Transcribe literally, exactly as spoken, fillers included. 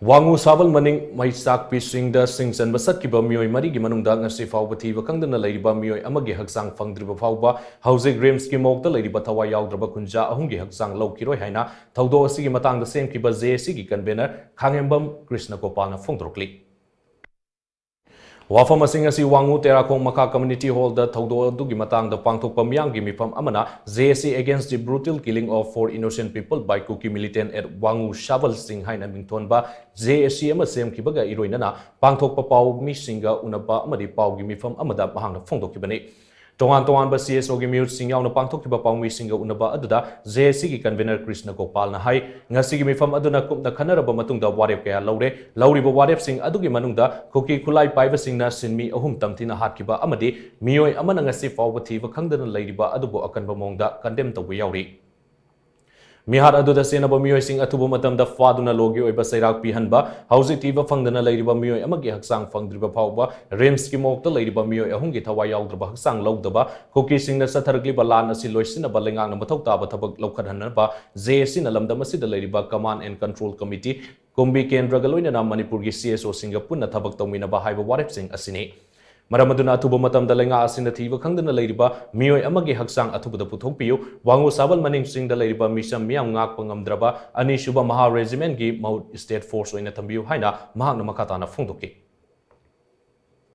ꯋꯥꯉꯨ ꯁꯥꯕꯜ ꯃꯅꯤꯡ ꯃꯩꯆꯥꯛꯄꯤꯁꯤꯡꯗ ꯁꯤꯡ ꯆꯟꯕ ꯆꯠꯈꯤꯕ ꯃꯤꯑꯣꯏ ꯃꯔꯤꯒꯤ ꯃꯅꯨꯡꯗ ꯉꯁꯤ ꯐꯥꯎꯕ ꯊꯤꯕ ꯈꯪꯗꯅ ꯂꯩꯔꯤꯕ ꯃꯤꯑꯣꯏ ꯑꯃꯒꯤ ꯍꯛꯆꯥꯡ ꯐꯪꯗ꯭ꯔꯤꯕ ꯐꯥꯎꯕ ꯍꯧꯖꯤꯛ ꯔꯤꯝꯁꯀꯤ ꯃꯣꯔꯒꯇ ꯂꯩꯔꯤꯕ ꯊꯋꯥꯏ ꯌꯥꯎꯗ꯭ꯔꯕ ꯈꯨꯟꯖꯥ ꯑꯍꯨꯝꯒꯤ ꯍꯛꯆꯥꯡ ꯂꯧꯈꯤꯔꯣꯏ ꯍꯥꯏꯅ ꯊꯧꯗꯣꯛ ꯑꯁꯤꯒꯤ ꯃꯇꯥꯡꯗ ꯁꯦꯝꯈꯤꯕ ꯖꯦ ꯑꯦ ꯁꯤꯒꯤ convener ꯈꯥꯡꯉꯦꯝꯕꯝ ꯀ꯭ꯔꯤꯁꯅ ꯒꯣꯄꯥꯜꯅ ꯐꯣꯡꯗꯣꯔꯛꯂꯤ꯫ ꯋꯥꯐꯝ ꯑꯁꯤꯡ ꯑꯁꯤ ꯋꯥꯉꯨ ꯇꯦꯔꯥꯈꯣꯡ ꯃꯈꯥ community hallꯗ ꯊꯧꯗꯣꯛ ꯑꯗꯨꯒꯤ ꯃꯇꯥꯡꯗ ꯄꯥꯡꯊꯣꯛꯄ ꯃꯤꯌꯥꯝꯒꯤ ꯃꯤꯐꯝ ꯑꯃꯅ J A C against the brutal killing of four innocent people by Kuki militant at ꯋꯥꯉꯨ ꯁꯥꯕꯜ ꯁꯤꯡ ꯍꯥꯏꯅ ꯃꯤꯡꯊꯣꯟꯕ J A C ꯑꯃ ꯁꯦꯝꯈꯤꯕꯒ ꯏꯔꯣꯏꯅꯅ ꯄꯥꯡꯊꯣꯛꯄ ꯄꯥꯎꯃꯤꯁꯤꯡꯒ ꯎꯅꯕ ꯑꯃꯗꯤ ꯄꯥꯎꯒꯤ ꯃꯤꯐꯝ ꯑꯃꯗ ꯃꯍꯥꯛꯅ ꯐꯣꯡꯗꯣꯛꯈꯤꯕꯅꯤ꯫ ꯇꯣꯉꯥꯟ ꯇꯣꯉꯥꯟꯕ C S Oꯒꯤ ꯃꯤꯍꯨꯠꯁꯤꯡ ꯌꯥꯎꯅ ꯄꯥꯡꯊꯣꯛꯈꯤꯕ ꯄꯥꯎꯃꯤꯁꯤꯡꯒ ꯎꯅꯕ ꯑꯗꯨꯗ J A Cꯒꯤ convener ꯀ꯭ꯔꯤꯁꯅ ꯒꯣꯄꯥꯜꯅ ꯍꯥꯏ, ꯉꯁꯤꯒꯤ ꯃꯤꯐꯝ ꯑꯗꯨꯅ ꯀꯨꯞꯅ ꯈꯟꯅꯔꯕ ꯃꯇꯨꯡꯗ ꯋꯥꯔꯦꯞ ꯀꯌꯥ ꯂꯧꯔꯦ꯫ ꯂꯧꯔꯤꯕ ꯋꯥꯔꯦꯞꯁꯤꯡ ꯑꯗꯨꯒꯤ ꯃꯅꯨꯡꯗ ꯀꯨꯀꯤ ꯈꯨꯠꯂꯥꯏ ꯄꯥꯏꯕꯁꯤꯡꯅ ꯁꯤꯟꯃꯤ ꯑꯍꯨꯝ ꯇꯝꯊꯤꯅ ꯍꯥꯠꯈꯤꯕ ꯑꯃꯗꯤ ꯃꯤꯑꯣꯏ ꯑꯃꯅ ꯉꯁꯤ ꯐꯥꯎꯕ ꯊꯤꯕ ꯈꯪꯗꯅ ꯂꯩꯔꯤꯕ ꯑꯗꯨꯕꯨ ꯑꯀꯟꯕ ꯃꯑꯣꯡꯗ condemn ꯇꯧꯕ ꯌꯥꯎꯔꯤ꯫ ꯃꯤꯍꯥꯠ ꯑꯗꯨꯗ ꯆꯦꯟꯅꯕ ꯃꯤꯑꯣꯏꯁꯤꯡ ꯑꯊꯨꯕ ꯃꯇꯝꯗ ꯐꯥꯗꯨꯅ ꯂꯣꯒꯤ ꯑꯣꯏꯕ ꯆꯩꯔꯥꯛ ꯄꯤꯍꯟꯕ, ꯍꯧꯖꯤꯛ ꯊꯤꯕ ꯐꯪꯗꯅ ꯂꯩꯔꯤꯕ ꯃꯤꯑꯣꯏ ꯑꯃꯒꯤ ꯍꯛꯆꯥꯡ ꯐꯪꯗ꯭ꯔꯤꯕ ꯐꯥꯎꯕ ꯔꯤꯝꯁꯀꯤ ꯃꯣꯔꯒꯇ ꯂꯩꯔꯤꯕ ꯃꯤꯑꯣꯏ ꯑꯍꯨꯝꯒꯤ ꯊꯋꯥꯏ ꯌꯥꯎꯗ꯭ꯔꯕ ꯍꯛꯆꯥꯡ ꯂꯧꯗꯕ, ꯀꯨꯀꯤꯁꯤꯡꯅ ꯆꯠꯊꯔꯛꯂꯤꯕ ꯂꯥꯟ ꯑꯁꯤ ꯂꯣꯏꯁꯤꯟꯅꯕ ꯂꯩꯉꯥꯛꯅ ꯃꯊꯧ ꯇꯥꯕ ꯊꯕꯛ ꯂꯧꯈꯠꯍꯟꯅꯕ J A Cꯅ ꯂꯝꯗꯝ ꯑꯁꯤꯗ ꯂꯩꯔꯤꯕ Command and Control Committee, ꯀꯨꯝꯕꯤ ꯀꯦꯟꯗ꯭ꯔꯒ ꯂꯣꯏꯅꯅ ꯃꯅꯤꯄꯨꯔꯒꯤ C S Oꯁꯤꯡꯒ ꯄꯨꯟꯅ ꯊꯕꯛ ꯇꯧꯃꯤꯟꯅꯕ ꯍꯥꯏꯕ ꯋꯥꯔꯦꯞꯁꯤꯡ ꯑꯁꯤꯅꯤ꯫ ꯃꯔꯝ ꯑꯗꯨꯅ ꯑꯊꯨꯕ ꯃꯇꯝꯗ ꯂꯩꯉꯥꯛ ꯑꯁꯤꯅ ꯊꯤꯕ ꯈꯪꯗꯅ ꯂꯩꯔꯤꯕ ꯃꯤꯑꯣꯏ ꯑꯃꯒꯤ ꯍꯛꯆꯥꯡ ꯑꯊꯨꯕꯗ ꯄꯨꯊꯣꯛꯄꯤꯌꯨ꯫ ꯋꯥꯉꯨ ꯁꯥꯕꯜ ꯃꯅꯤꯡꯁꯤꯡꯗ ꯂꯩꯔꯤꯕ ꯃꯤꯆꯝ ꯃꯤꯌꯥꯝ ꯉꯥꯛꯄ ꯉꯝꯗ꯭ꯔꯕ ꯑꯅꯤꯁꯨꯕ ꯃꯍꯥ ꯔꯦꯖꯤꯃꯦꯟꯒꯤ ꯃꯍꯨꯠ State Force ꯑꯣꯏꯅ ꯊꯝꯕꯤꯌꯨ ꯍꯥꯏꯅ ꯃꯍꯥꯛꯅ ꯃꯈꯥ ꯇꯥꯅ ꯐꯣꯡꯗꯣꯛꯈꯤ꯫